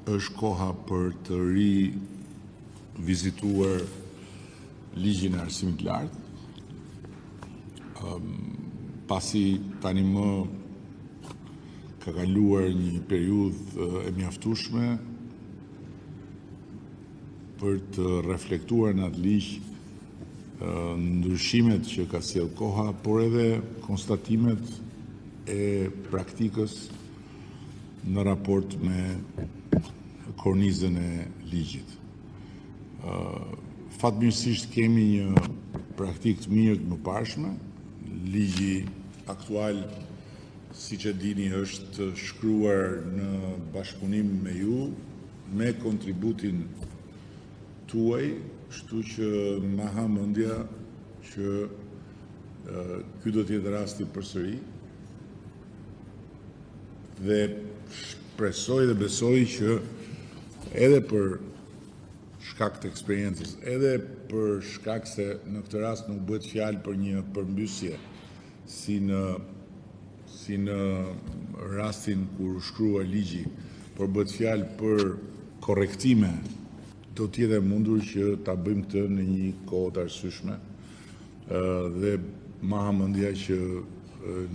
Është koha për të rivizituar ligjin e arsimit të lartë, pasi tani më ka kaluar një periudhë e mjaftueshme për të reflektuar në atë ligj ndryshimet që ka sjellë koha, por edhe konstatimet e praktikës në raport me kornizën e ligjit. Fatmirësisht kemi një praktikë të mirë të mëparshme. Ligji aktual, siç e dini, është shkruar në bashkëpunim me ju, me kontributin tuaj, kështu që ma ha mendja që ky do të jetë rasti përsëri. Dhe shpresoj dhe besoj që edhe për shkak të eksperiencës, edhe për shkak se në këtë rast nuk bëhet fjalë për një përmbysje si në si në rastin kur u shkrua ligji, por bëhet fjalë për korrektime, do të jetë e mundur që ta bëjmë këtë në një kohë të arsyeshme dhe ma ha mendja që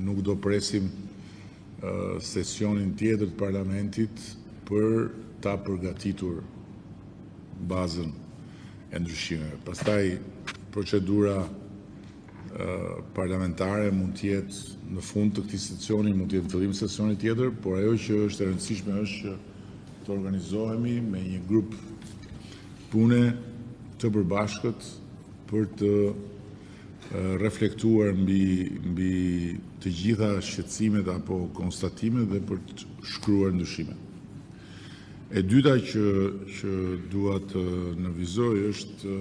nuk do presim sesionin tjetër të parlamentit për ta përgatitur bazën e ndryshimeve. Pastaj procedura parlamentare mund të jetë në fund të këtij sesioni, mund të jetë në fillim të sesionit tjetër, por ajo që është e rëndësishme është që të organizohemi me një grup pune të përbashkët për të reflektuar mbi mbi të gjitha shqetësimet apo konstatimet dhe për të shkruar ndryshimet. E dyta që që dua të nënvizoj është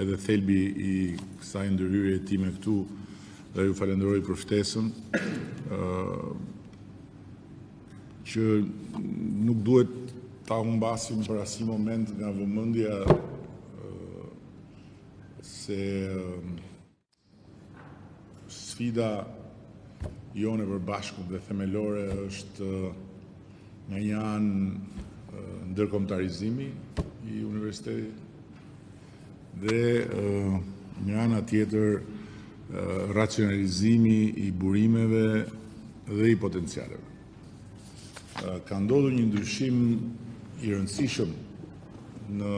edhe thelbi i kësaj ndërhyrje time këtu dhe ju falenderoj për ftesën që nuk duhet ta humbasim për asnjë moment nga vëmendja se sfida jonë e përbashkët dhe themelore është nga një anë ndërkombëtarizimi i universitetit dhe nga ana tjetër racionalizimi i burimeve dhe i potencialeve. Ka ndodhur një ndryshim i rëndësishëm në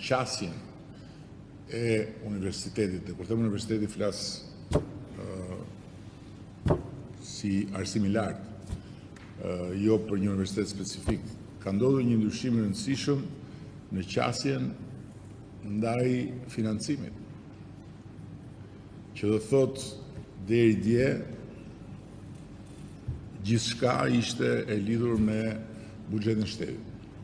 qasjen e universitetit, dhe kur them universiteti flas si arsim i lartë, jo për një universitet specifik. Ka ndodhur një ndryshim i rëndësishëm në qasjen ndaj financimit. Që do thotë deri dje gjithçka ishte e lidhur me buxhetin e shtetit.